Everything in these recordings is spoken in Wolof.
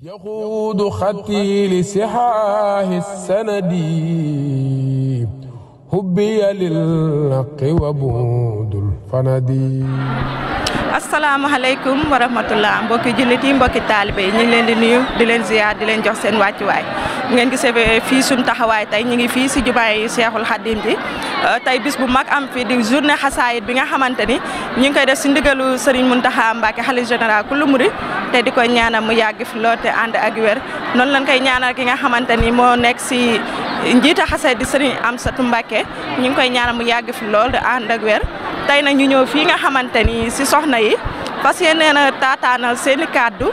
يقود خطي لسحاه السند حبي للحق وبعد الفند. asalaamaaleykum wa rahmatullah mbokki jullit yi mbokki taalibe yi ñu ngi leen di nuyu di leen ziar di leen jox seen wàccuwaay ngeen gisee fii suñu taxawaay tey ñu ngi fii si jubaay Seexul Xadim bi tey bis bu mag am fi di journée xasaayit bi nga xamante ni ñu ngi koy def si ndigalu Serigne Mountakha Mbacké xalifa général kullu murid te di ko ñaanal mu yàgg fi lool te ànd ak wér noonu lañ koy ñaanal ki nga xamante ni moo nekk si njiita xasaayit di Serigne Amsatou Mbacké ñu ngi koy ñaanal mu yàgg fi lool te ànd ak wér tey nag ñu ñëw fii nga xamante ni si soxna yi parce que nee na taataanal seeni kàddu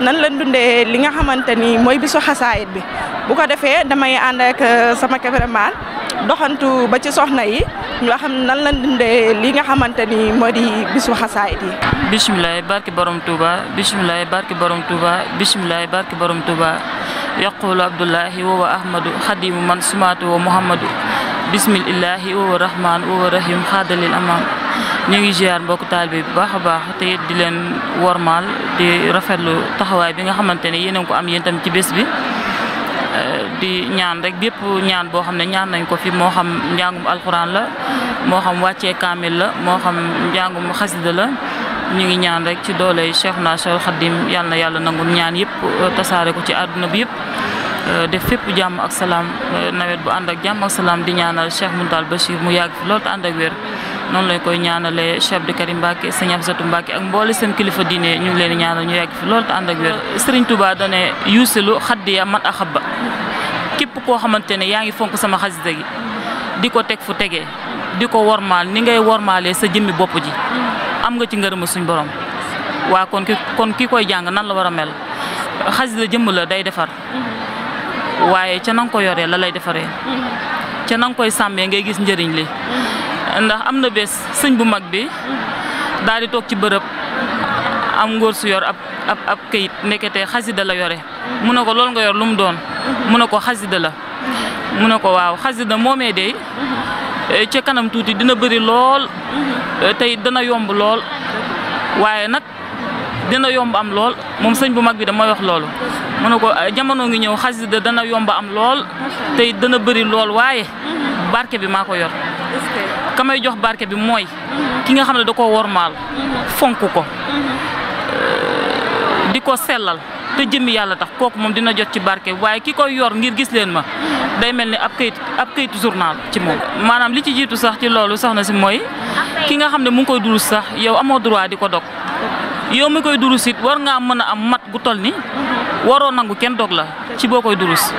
nan lañ dundee li nga xamante ni mooy bisu xasaayit bi bu ko defee damay ànd ak sama cameraman doxantu ba ci soxna yi nga xam nan lañ dundee li nga xamante ni moo di bisu xasaayit yi. bisimilah barki borom Touba bisimilah barki borom Touba bisimilah barki borom Touba yaqulu Abdullahi wa Ahmadu xadimu man sumaatu wa Muhammadu bismillahi wa rahman wa rahim xaadalil amam ñu ngi ziar mbokk taalibe bi baax a baax te di leen wormaal di rafetlu taxawaay bi nga xamante ne yéen a ngi ko am yéen tam ci bés bi di ñaan rek bépp ñaan boo xam ne ñaan nañ ko fi moo xam njàngum alxuraan la moo xam wàccee kaamil la moo xam njàngum xasida la ñu ngi ñaan rek ci dooley Cheikhna Cheikh Khadim yàlla na yàlla nangul ñaan yëpp tasaare ko ci àdduna bi yëpp def fépp jàmm ak salaam nawet bu ànd ak jàmm ak salaam di ñaanal Cheikh Mountal Bachir mu yàgg fi loolu te ànd ak wér noonu lañ koy ñaanalee Cheikh Abdou Karim Mbacké sëñ Amsatou Mbacké ak mboole seen kilifa diine ñu ngi leen di ñaanal ñu yàgg fi loolu te ànd ak wér Serigne Touba dane yuusilu xaddiya man axabba képp koo xamante ne yaa ngi fonk sama xasida gi di ko teg fu tegee di ko wormaal ni ngay wormaalee sa jëmmi bopp ji am nga ci ngërëma suñ borom waa kon ki koy jàng nan la war a mel xasida jëmm la day defar waaye ca nanga ko yoree la lay defaree ca nanga koy sàmmee ngay gis njëriñ li ndax am na bés sëñ bu mag bi daal di toog ci bërëb am ngóor su yor ab këyit ndekete xasida la yore mu ne ko loolu nga yor lu mu doon mu ne ko xasida la mu ne ko waaw xasida moomee de ca kanam tuuti dina bëri lool tey dana yomb lool waaye nag dina yomb am lool moom sëñ bu mag bi damay wax loolu mu ne ko jamono ngi ñëw xasida dana yomb am lool tey dana bëri lool waaye barke bi maa ko yor ka may jox barke bi mooy ki nga xam ne da koo wormaal fonk ko di ko sellal te jëmmi yàlla tax kooku moom dina jot ci barke bi waaye ki koy yor ngir gis leen ma day mel ni ab kayitu journal ci moom maanaam li ci jiitu sax ci loolu soxna si mooy ki nga xam ne mu ngi koy durus sax yow amoo droit di ko dog yow mi koy durus it war ngaa mën a am mat gu toll ni waroo nangu kenn dog la ci boo koy durus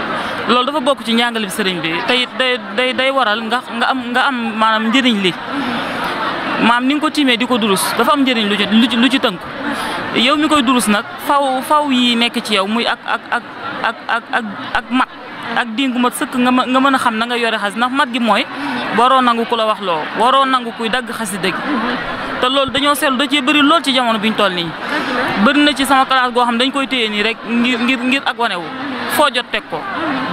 loolu dafa bokk ci njàngale bi sëriñ bi te it day waral nga am maanaam njëriñ li maam ni nga ko tiimee di ko durus dafa am njëriñ lu ci tënk yow mi koy durus nag faw yi nekk ci yow muy ak mat ak dingu mat sëkk nga mën a xam na nga yore xas ndax mat gi mooy waroo nangu ku la wax loo waroo nangu kuy dagg xasida gi te loolu dañoo seetlu da cee bëri lool ci jamono bi ñu toll nii bëri na ci sama classe goo xam dañ koy téye nii rek ngir ak wanewu foo jot teg ko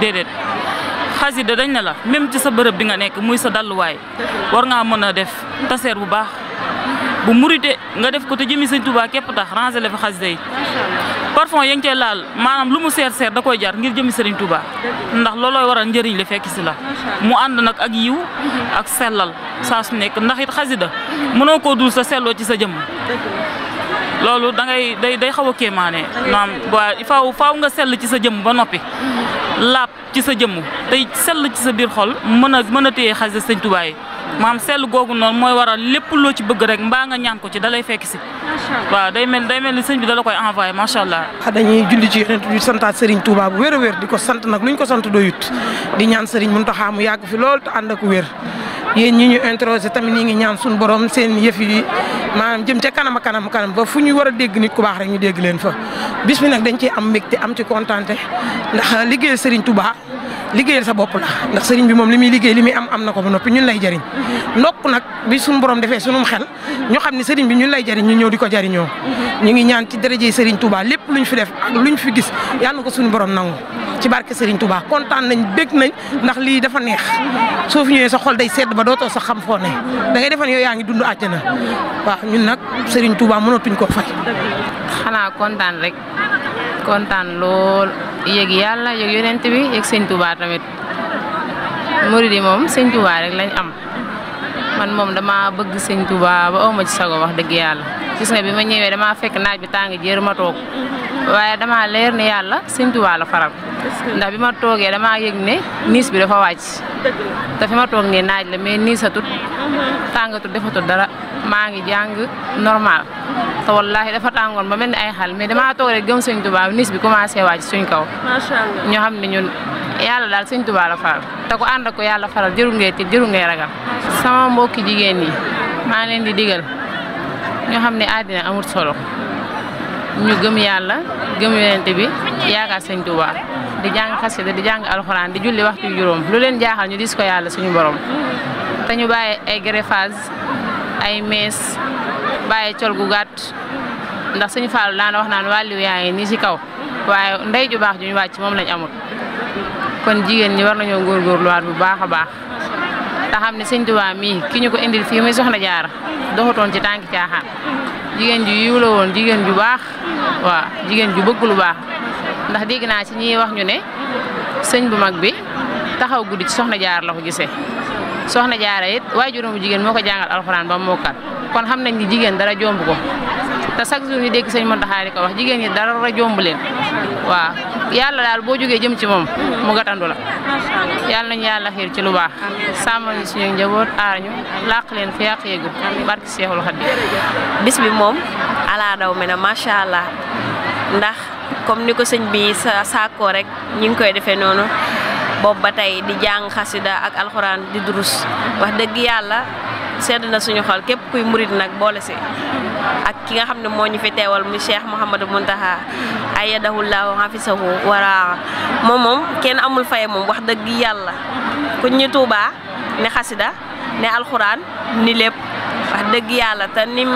déedéet xasida dañ ne la même ci sa bërëb bi nga nekk muy sa dalluwaay war ngaa mën a def taseer bu baax bu murite nga def ko te jëmi sëñ Touba képp tax ranger le fa xasida yi parfum ya ngi cay laal maanaam lu mu seer da koy jar ngir jëmi sëriñ Touba ndax loolooy waral njëriñ li fekk si la mu ànd nag ak yiw ak sellal saa su nekk ndax it xasida mënoo koo dul sa selloo ci sa jëmm loolu day xaw a kéemaane naam waa faaw nga sell ci sa jëmm ba noppi laab ci sa jëmm tey sell ci sa biir xol mën a téye xasida sëñ Touba yi maam sell googu noonu mooy waral lépp loo ci bëgg rek mbaa nga ñaan ko ci dalay fekk si waaw day mel ni sëñ bi dala koy envoyé macha allah. dañuy julli ci yonent bi santaat Serigne Touba bu wér a wér di ko sant nag luñ ko sant doyut di ñaan Serigne Mountakha mu yàgg fi lool te ànd ak wér yéen ñi ñu interrogé tamit ñi ngi ñaan suñu borom seen yëf yi maanaam jëm ca kanam ba fu ñu war a dégg nit ku baax rek ñu dégg leen fa bis bi nag dañ ciy am mbégte am ci kontaante ndax liggéeyal Serigne Touba liggéeyal sa bopp la ndax Serigne bi moom li muy liggéey li muy am na ko ba noppi ñun lay jariñ ndokk nag bi suñu borom defee sunum xel ñu xam ne Serigne bi ñun lay jariñ ñu ñëw di ko jariñoo ñu ngi ñaan ci daraje Serigne Touba lépp luñ fi def ak luñ fi gis yàlla na ko suñu borom nangu ci barke Serigne Touba kontaan nañ bég nañ ndax lii dafa neex soo fi ñëwee sa xol day sedd ba dootoo sa xam foo ne da ngay defan yow yaa ngi dund àjjana waaw ñun nag Serigne Touba mënatuñ ko fay. xanaa kontaan rek kontaan lool yëg yàlla yëg yonent bi yëg sëñ Touba tamit murid yi moom sëñ Touba rek lañ am man moom dama bëgg sëñ Touba ba awma ci sago wax dëgg yàlla gis nga bi ma ñëwee dama fekk naaj bi tàng jër ma toog waaye dama leer ne yàlla sëñ Touba la faral ndax bi ma toogee dama yëg ne niis bi dafa wàcc te fi ma toog nii naaj la mais niisatut tàngatut defatut dara maa ngi jàng normal te wallaahi dafa tàngoon ba mel ni ay xal mais dama toog rek gëm sëñ Touba niis bi commencé wàcc suñ kaw ñoo xam ne ñun yàlla daal sëñ Touba la faral te ko ànd ak ko yàlla faral jëru ngay tiit jëru ngay ragal sama mbokki jigéen ñi maa leen di digal ñoo xam ne àddina amul solo ñu gëm yàlla gëm yonent bi yaakaar sëñ Touba di jàng xasida di jàng alxuraan di julli waxtu juróom lu leen jaaxal ñu dis ko yàlla suñu borom te ñu bàyyi ay greffage ay mees bàyyi col gu gàtt ndax suñu Fallu daana wax naan wàllu yaa ngi nii ci kaw waaye ndey ju baax ju ñu wàcc moom lañ amul kon jigéen ñi war nañoo góorgóorluwaat bu baax a baax te xam ne sëñ Touba mii ki ñu ko indil fii muy Soxna Jaara doxutoon ci tànki caaxaan jigéen ju yiw la woon jigéen ju baax waaw jigéen ju bëgg lu baax ndax dégg naa ci ñi wax ñu ne sëñ bu mag bi taxaw guddi ci Soxna Jaara la ko gisee Soxna Jaara it waajuram bu jigéen moo ko jàngal alxuraan ba mokkal kon xam nañ ni jigéen dara jomb ko te chaque jour ñu dégg sëñ Mountakha di ko wax jigéen ñi dara jomb leen waaw yàlla daal boo jógee jëm ci moom mu gàttandu la yàlla nañu yàlla xiir ci lu baax sàmmal ñu suñu njaboot aar ñu làq leen fi yàq yeegul barki Seexul Xadiim bis bi moom ala daw me na macha allah ndax comme ni ko sëñ bi saakoo rek ñu ngi koy defee noonu boobu ba tey di jàng xasida ak alxuraan di durus wax dëgg yàlla sedd na suñu xol képp kuy murit nag boole si ak ki nga xam ne moo ñu fi teewal mu Cheikh Mouhamadou Mountakha ayyadahullahu hafisahu waraa moom kenn amul faye moom wax dëgg yàlla ku ñu Touba ne xasida ne alxuraan ni lépp wax dëgg yàlla te nim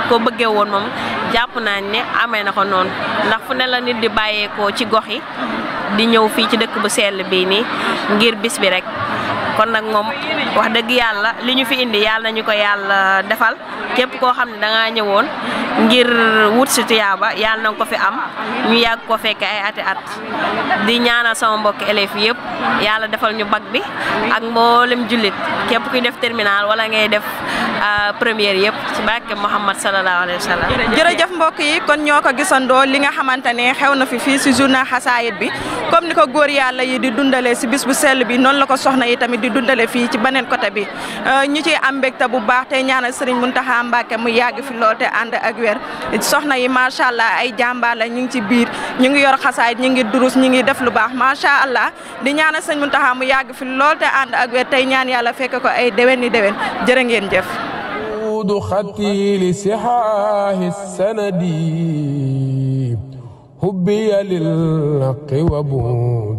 ko bëggee woon moom jàpp naa ne amee na ko noonu ndax fu ne la nit di bàyyeekoo ci gox yi di ñëw fii ci dëkk bu sell bii nii ngir bis bi rek kon nag moom wax dëgg yàlla li ñu fi indi yàlla nañu ko yàlla defal képp koo xam ne dangaa ñëwoon ngir wut si tuyaaba yàlla na nga ko fi am ñu yàgg ko fekke ay ati at di ñaanal sama mbokki élèves yëpp yàlla defal ñu bac bi ak mboolem jullit képp kuy def terminal wala ngay def première yëpp ci barke Muhammad sallallahu alayhi wa sallam. jërëjëf mbokk yi kon ñoo ko gisandoo li nga xamante ne xew na fi fii si journée xasaayit bi comme ni ko góor yàlla yi di dundalee si bis bu sell bi noonu la ko soxna yi tamit di dundale fii ci beneen côté bi ñu ciy am mbégte bu baax te ñaanal Serigne Mountakha Mbacké mu yàgg fi lool te ànd ak wér soxna yi macha allah ay jàmbaar la ñu ngi ci biir ñu ngi yor xasaayit ñu ngi durus ñu ngi def lu baax macha allah di ñaanal Serigne Mountakha mu yàgg fi lool te ànd ak wér tey ñaan yàlla fekk ko ay déwén ni déwén jërë ngeen jëf. خطي لصحاح السند حبي للحق وبود